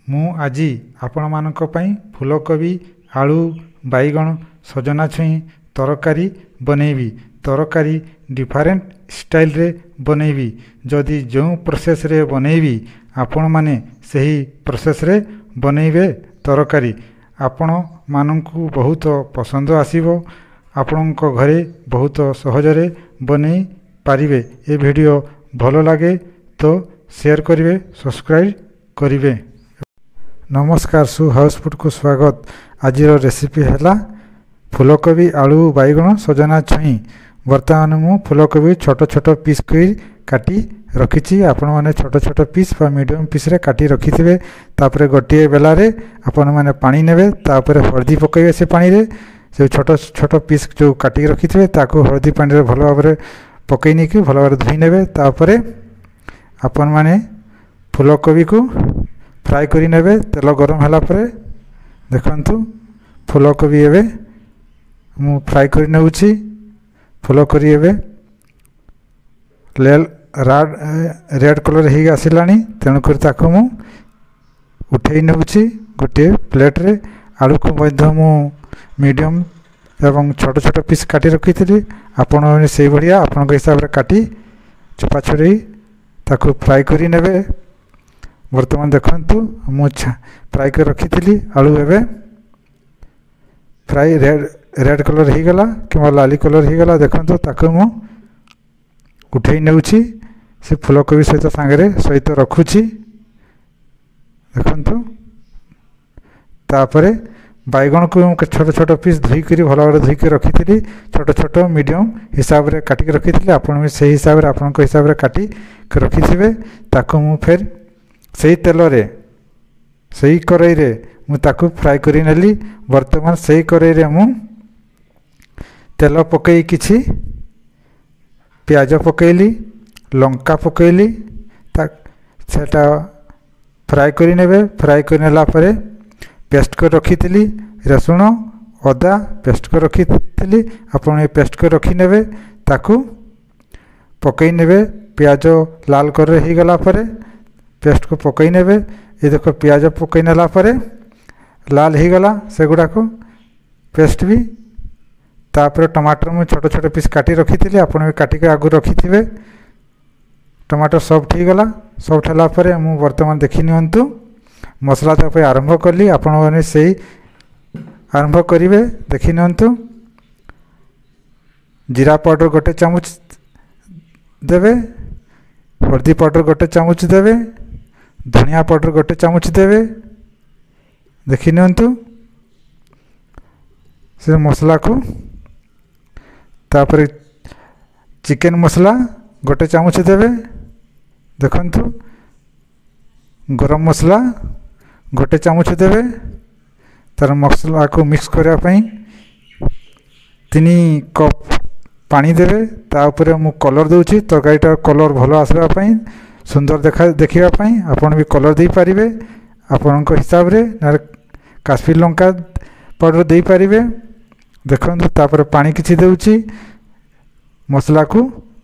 ମୁଁ ଆଜି ଆପଣମାନଙ୍କ ପାଇଁ ଫୁଲକୋବି, ଆଳୁ, ବାଇଗଣ, ସଜନା ଛୁଇଁ ତରକାରୀ ବନେଇବି। ତରକାରୀ ଡିଫରେଣ୍ଟ ଷ୍ଟାଇଲରେ ବନେଇବି। ଯଦି ଯେଉଁ ପ୍ରୋସେସ୍ରେ ବନେଇବି, ଆପଣମାନେ ସେହି ପ୍ରୋସେସ୍ରେ ବନେଇବେ ତରକାରୀ, ଆପଣମାନଙ୍କୁ ବହୁତ ପସନ୍ଦ ଆସିବ। ଆପଣଙ୍କ ଘରେ ବହୁତ ସହଜରେ ବନେଇ ପାରିବେ। ଏ ଭିଡ଼ିଓ ଭଲ ଲାଗେ ତ ସେୟାର କରିବେ, ସବସ୍କ୍ରାଇବ୍ କରିବେ। ନମସ୍କାର, ସୁ ହାଉସ୍ ଫୁଡ଼କୁ ସ୍ୱାଗତ। ଆଜିର ରେସିପି ହେଲା ଫୁଲକୋବି, ଆଳୁ, ବାଇଗଣ, ସଜନା ଛୁଇଁ। ବର୍ତ୍ତମାନ ମୁଁ ଫୁଲକୋବି ଛୋଟ ଛୋଟ ପିସ୍ କରି କାଟି ରଖିଛି। ଆପଣମାନେ ଛୋଟ ଛୋଟ ପିସ୍ ବା ମିଡ଼ିୟମ୍ ପିସ୍ରେ କାଟି ରଖିଥିବେ। ତାପରେ ଗୋଟିଏ ବେଲାରେ ଆପଣମାନେ ପାଣି ନେବେ, ତାପରେ ହଳଦୀ ପକାଇବେ। ସେ ପାଣିରେ ସେ ଛୋଟ ଛୋଟ ପିସ୍ ଯେଉଁ କାଟିକି ରଖିଥିବେ, ତାକୁ ହଳଦୀ ପାଣିରେ ଭଲ ଭାବରେ ପକାଇ ନେଇକି ଭଲ ଭାବରେ ଧୋଇ ନେବେ। ତାପରେ ଆପଣମାନେ ଫୁଲକୋବିକୁ ଫ୍ରାଏ କରି ନେବେ। ତେଲ ଗରମ ହେଲା ପରେ ଦେଖନ୍ତୁ, ଫୁଲକୋବି ଏବେ ମୁଁ ଫ୍ରାଏ କରି ନେଉଛି। ଫୁଲକୋବି ଏବେ ରେଡ଼୍ କଲର୍ ହେଇକି ଆସିଲାଣି, ତେଣୁକରି ତାକୁ ମୁଁ ଉଠେଇ ନେଉଛି ଗୋଟିଏ ପ୍ଲେଟ୍ରେ। ଆଳୁକୁ ମଧ୍ୟ ମୁଁ ମିଡ଼ିୟମ୍ ଏବଂ ଛୋଟ ଛୋଟ ପିସ୍ କାଟି ରଖିଥିଲି। ଆପଣ ସେଇଭଳିଆ ଆପଣଙ୍କ ହିସାବରେ କାଟି ଚୋପା ଛଡ଼େଇ ତାକୁ ଫ୍ରାଏ କରି ନେବେ। ବର୍ତ୍ତମାନ ଦେଖନ୍ତୁ, ମୁଁ ଫ୍ରାଏ କରି ରଖିଥିଲି ଆଳୁ, ଏବେ ଫ୍ରାଏ ରେଡ଼୍ କଲର୍ ହେଇଗଲା କିମ୍ବା ଲାଲି କଲର୍ ହେଇଗଲା। ଦେଖନ୍ତୁ, ତାକୁ ମୁଁ ଉଠେଇ ନେଉଛି, ସେ ଫୁଲକୋବି ସହିତ ସାଙ୍ଗରେ ସହିତ ରଖୁଛି। ଦେଖନ୍ତୁ, ତାପରେ ବାଇଗଣକୁ ମୁଁ ଛୋଟ ଛୋଟ ପିସ୍ ଧୋଇକରି, ଭଲ ଭାବରେ ଧୋଇକି ରଖିଥିଲି। ଛୋଟ ଛୋଟ ମିଡ଼ିୟମ୍ ହିସାବରେ କାଟିକି ରଖିଥିଲି। ଆପଣ ବି ସେଇ ହିସାବରେ ଆପଣଙ୍କ ହିସାବରେ କାଟି ରଖିଥିବେ। ତାକୁ ମୁଁ ଫେର୍ ସେଇ ତେଲରେ, ସେଇ କରେଇରେ ମୁଁ ତାକୁ ଫ୍ରାଏ କରି ନେଲି। ବର୍ତ୍ତମାନ ସେଇ କରେଇରେ ମୁଁ ତେଲ ପକାଇ କିଛି ପିଆଜ ପକାଇଲି, ଲଙ୍କା ପକାଇଲି। ତା ସେଟା ଫ୍ରାଏ କରି ନେବେ। ଫ୍ରାଏ କରି ନେଲା ପରେ ପେଷ୍ଟ କରି ରଖିଥିଲି, ରସୁଣ ଅଦା ପେଷ୍ଟ କରି ରଖିଥିଲି। ଆପଣ ଏ ପେଷ୍ଟ କରି ରଖିନେବେ, ତାକୁ ପକାଇ ନେବେ। ପିଆଜ ଲାଲ କଲର୍ ହେଇଗଲା ପରେ ପେଷ୍ଟକୁ ପକାଇ ନେବେ। ଏ ଦେଖ, ପିଆଜ ପକାଇ ନେଲା ପରେ ଲାଲ ହେଇଗଲା ସେଗୁଡ଼ାକ ପେଷ୍ଟ ବି। ତାପରେ ଟମାଟର ମୁଁ ଛୋଟ ଛୋଟ ପିସ୍ କାଟି ରଖିଥିଲି, ଆପଣ ବି କାଟିକି ଆଗରୁ ରଖିଥିବେ। ଟମାଟର ସଫ୍ଟ ହେଇଗଲା। ସଫ୍ଟ ହେଲା ପରେ ମୁଁ ବର୍ତ୍ତମାନ ଦେଖି ନିଅନ୍ତୁ, ମସଲା ଦେବା ପାଇଁ ଆରମ୍ଭ କଲି। ଆପଣମାନେ ସେଇ ଆରମ୍ଭ କରିବେ। ଦେଖି ନିଅନ୍ତୁ, ଜିରା ପାଉଡ଼ର ଗୋଟେ ଚାମଚ ଦେବେ, ହଳଦୀ ପାଉଡ଼ର ଗୋଟେ ଚାମଚ ଦେବେ, ଧନିଆ ପାଉଡ଼ର ଗୋଟେ ଚାମଚ ଦେବେ। ଦେଖି ନିଅନ୍ତୁ ସେ ମସଲାକୁ। ତାପରେ ଚିକେନ୍ ମସଲା ଗୋଟେ ଚାମଚ ଦେବେ। ଦେଖନ୍ତୁ, ଗରମ ମସଲା ଗୋଟେ ଚାମଚ ଦେବେ। ତାର ମସଲାକୁ ମିକ୍ସ କରିବା ପାଇଁ 3 କପ୍ ପାଣି ଦେବେ। ତା ଉପରେ ମୁଁ କଲର୍ ଦେଉଛି, ତରକାରୀଟାର କଲର୍ ଭଲ ଆସିବା ପାଇଁ, ସୁନ୍ଦର ଦେଖା ଦେଖିବା ପାଇଁ। ଆପଣ ବି କଲର୍ ଦେଇପାରିବେ ଆପଣଙ୍କ ହିସାବରେ, ନହେଲେ କାଶ୍ମୀର ଲଙ୍କା ପାଉଡ଼ର ଦେଇପାରିବେ। ଦେଖନ୍ତୁ, ତାପରେ ପାଣି କିଛି ଦେଉଛି ମସଲାକୁ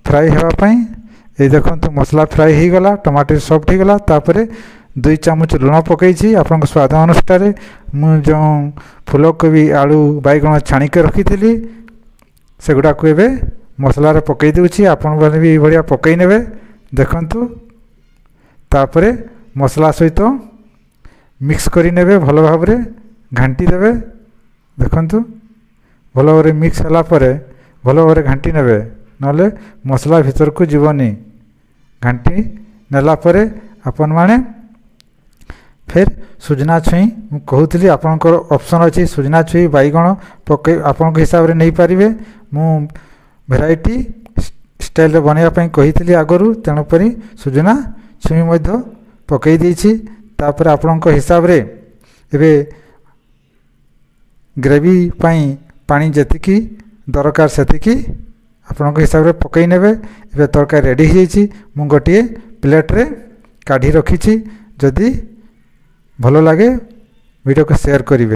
ଫ୍ରାଏ ହେବା ପାଇଁ। ଏଇ ଦେଖନ୍ତୁ, ମସଲା ଫ୍ରାଏ ହେଇଗଲା, ଟମାଟୋ ସଫ୍ଟ ହେଇଗଲା। ତାପରେ 2 ଚାମଚ ଲୁଣ ପକାଇଛି ଆପଣଙ୍କ ସ୍ୱାଦ ଅନୁସାରେ। ମୁଁ ଯେଉଁ ଫୁଲକୋବି, ଆଳୁ, ବାଇଗଣ ଛାଣିକି ରଖିଥିଲି, ସେଗୁଡ଼ାକୁ ଏବେ ମସଲାରେ ପକାଇ ଦେଉଛି। ଆପଣମାନେ ବି ଏଇଭଳିଆ ପକାଇ ନେବେ। ଦେଖନ୍ତୁ, ତାପରେ ମସଲା ସହିତ ମିକ୍ସ କରିନେବେ, ଭଲ ଭାବରେ ଘାଣ୍ଟି ଦେବେ। ଦେଖନ୍ତୁ, ଭଲ ଭାବରେ ମିକ୍ସ ହେଲା ପରେ ଭଲ ଭାବରେ ଘାଣ୍ଟି ନେବେ, ନହେଲେ ମସଲା ଭିତରକୁ ଯିବନି। ଘାଣ୍ଟି ନେଲା ପରେ ଆପଣମାନେ ଫେର୍ ସୁଜନା ଛୁଇଁ, ମୁଁ କହୁଥିଲି ଆପଣଙ୍କର ଅପସନ୍ ଅଛି, ସୁଜନା ଛୁଇଁ, ବାଇଗଣ ପକାଇ ଆପଣଙ୍କ ହିସାବରେ ନେଇପାରିବେ। ମୁଁ ଭେରାଇଟି ଷ୍ଟାଇଲରେ ବନେଇବା ପାଇଁ କହିଥିଲି ଆଗରୁ, ତେଣୁକରି ସୁଜନା ଛୁଇଁ ମଧ୍ୟ ପକାଇ ଦେଇଛି। ତାପରେ ଆପଣଙ୍କ ହିସାବରେ ଏବେ ଗ୍ରେଭି ପାଇଁ ପାଣି ଯେତିକି ଦରକାର ସେତିକି ଆପଣଙ୍କ ହିସାବରେ ପକାଇ ନେବେ। ଏବେ ତରକାରୀ ରେଡ଼ି ହେଇଯାଇଛି। ମୁଁ ଗୋଟିଏ ପ୍ଲେଟ୍ରେ କାଢ଼ି ରଖିଛି। ଯଦି ଭଲ ଲାଗେ ଭିଡ଼ିଓକୁ ସେୟାର କରିବେ।